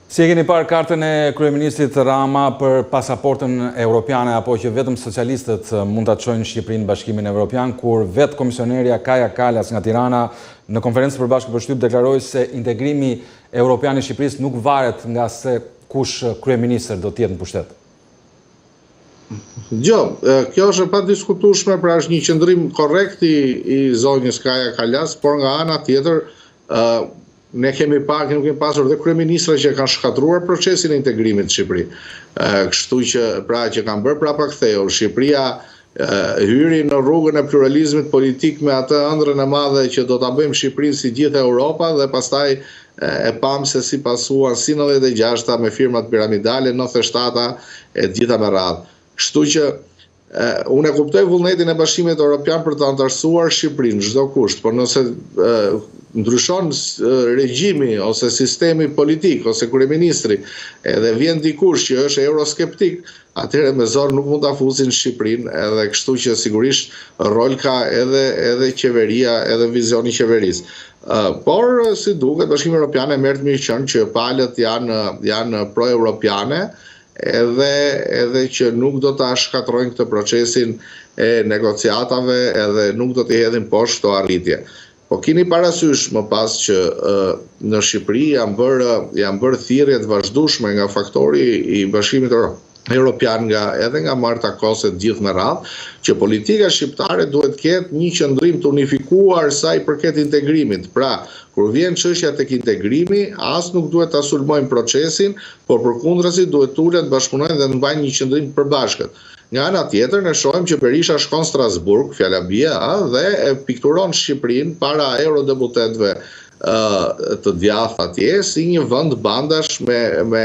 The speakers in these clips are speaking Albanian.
Si e keni parë kartën e kryeministrit Rama për pasaportën europiane apo që vetëm socialistët mund ta çojnë Shqipërinë në Bashkimin Evropian, kur vetë komisionerja Kaja Kallas nga Tirana në konferencë të përbashkët për shtyp deklaroi se integrimi europian i Shqipërisë nuk varet nga se kush kryeministër do të jetë në pushtet? Jo, kjo është e padiskutueshme, pra është një qëndrim korrekt i, i zonjës Kaja Kallas, por nga ana tjetër, ne kemi pa, kemi kemi pasur dhe kryeministra që kanë shkatërruar procesin e integrimit në Shqipëri. Kështu që pra që kanë bërë prapa ktheu, Shqipëria hyri në rrugën e pluralizmit politik me atë ëndrrën e madhe që do ta bëjmë Shqipërinë si gjithë Europa dhe pastaj e pamë se si pasuan si 96-ta me firmat piramidale, 97-ta e të gjitha me radhë. Kështu që unë e kuptoj vullnetin e Bashkimit Evropian për të anëtarësuar Shqipërinë në çdo kusht, por nëse ndryshon regjimi ose sistemi politik ose kryeministri, edhe vjen dikush që është euroskeptik, atëherë me zor nuk mund ta fusin Shqipërinë, edhe kështu që sigurisht rol ka edhe edhe qeveria, edhe vizioni i qeverisë. Por si duket Bashkimi Evropian e merr të mirëqenë që palët janë janë pro-europiane, edhe edhe që nuk do ta shkatërrojnë këtë procesin e negociatave edhe nuk do t'i hedhin poshtë këto arritje. Po kini parasysh më pas që në Shqipëri janë bërë janë bërë thirrje të vazhdueshme nga faktori i Bashkimit Europian nga edhe nga Marta Kos e të gjithë me radhë, që politika shqiptare duhet të ketë një qëndrim të unifikuar sa i përket integrimit. Pra, kur vjen çështja tek integrimi, as nuk duhet ta sulmojnë procesin, por përkundrazi duhet të ulen, të bashkëpunojnë dhe të mbajnë një qëndrim të përbashkët. Nga ana tjetër, ne shohim që Berisha shkon në Strasburg, fjala bie, ë, dhe e pikturon Shqipërinë para eurodeputetëve të djathtë atje si një vend bandash me me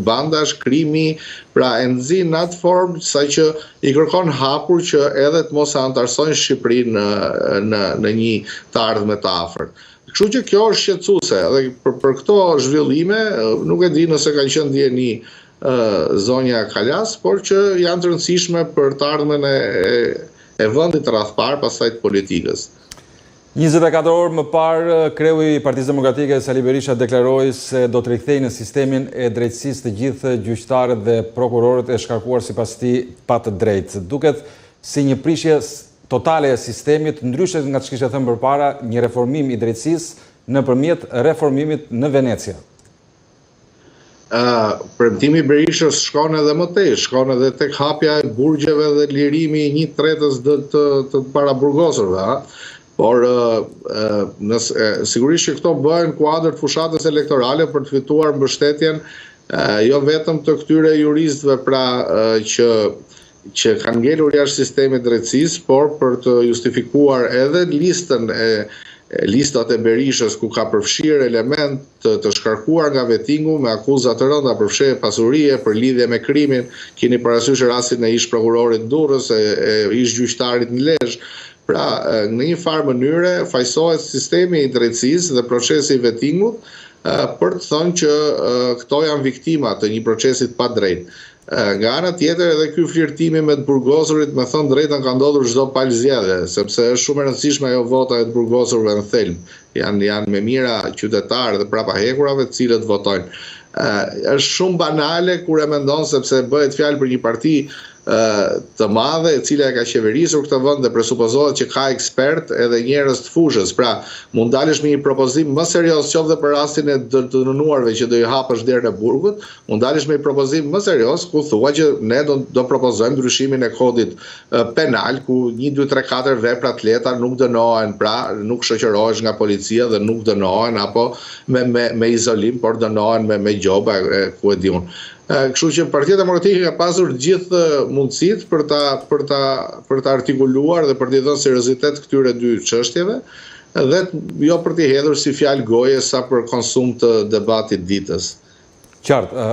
bandash krimi, pra e nxin në atë formë saqë i kërkon hapur që edhe të mos e anëtarësojnë Shqipërinë në në në një të ardhme të afërt. Kështu që kjo është shqetësuese dhe për për këto zhvillime nuk e di nëse ka qenë dijeni zonja Kallas, por që janë të rëndësishme për të ardhmen e e vendit radhë parë, pastaj të politikës. 24 orë më parë, kreu i Partisë Demokratike Sali Berisha deklaroi se do të rikthejë në sistemin e drejtësisë të gjithë gjyqtarët dhe prokurorët e shkarkuar sipas tij pa të drejtë. Duket si një prishje totale e sistemit, ndryshe nga ç'kishte thënë përpara, një reformim i drejtësisë nëpërmjet reformimit në Venecia. Ë premtimi i Berishës shkon edhe më tej, shkon edhe tek hapja e burgjeve dhe lirimi i një tretës të të, të paraburgosurve, ë. Por nëse sigurisht që këto bëhen në kuadër të fushatës elektorale për të fituar mbështetjen jo vetëm të këtyre juristëve pra që që kanë ngelur jashtë sistemit të drejtësisë, por për të justifikuar edhe listën e listat e Berishës ku ka përfshirë element të, të shkarkuar nga vetingu me akuza të rënda për fshehje pasurie, për lidhje me krimin, keni parasysh rastin e ish prokurorit Durrës, e, e ish gjyqtarit në Lezhë. Pra, në një farë mënyre fajsohet sistemi i drejtësisë dhe procesi i vetingut për të thënë që këto janë viktima të një procesi të padrejtë. Nga ana tjetër edhe ky flirtimi me të burgosurit, me thënë drejtën ka ndodhur çdo palë zgjedhje, sepse është shumë e rëndësishme ajo vota e të burgosurve në thelb. Janë janë me mijëra qytetarë dhe prapa hekurave të cilët votojnë. Ë është shumë banale kur e mendon sepse bëhet fjalë për një parti të madhe e cila e ka qeverisur këtë vend dhe presupozohet që ka ekspert edhe njerëz të fushës. Pra, mund dalësh me një propozim më serioz qoftë dhe për rastin e të dënuarve që do i hapësh derën e burgut, Mund dalësh me një propozim më serioz ku thua që ne do do propozojmë ndryshimin e kodit penal ku 1 2 3 4 vepra të lehta nuk dënohen, pra nuk shoqërohesh nga policia dhe nuk dënohen apo me me me izolim, por dënohen me me gjoba e, ku e di unë. Kështu që Partia Demokratike ka pasur të gjithë mundësitë për ta për ta për ta artikuluar dhe për t'i dhënë seriozitet këtyre dy çështjeve dhe jo për t'i hedhur si fjalë goje sa për konsum të debatit ditës. Qartë.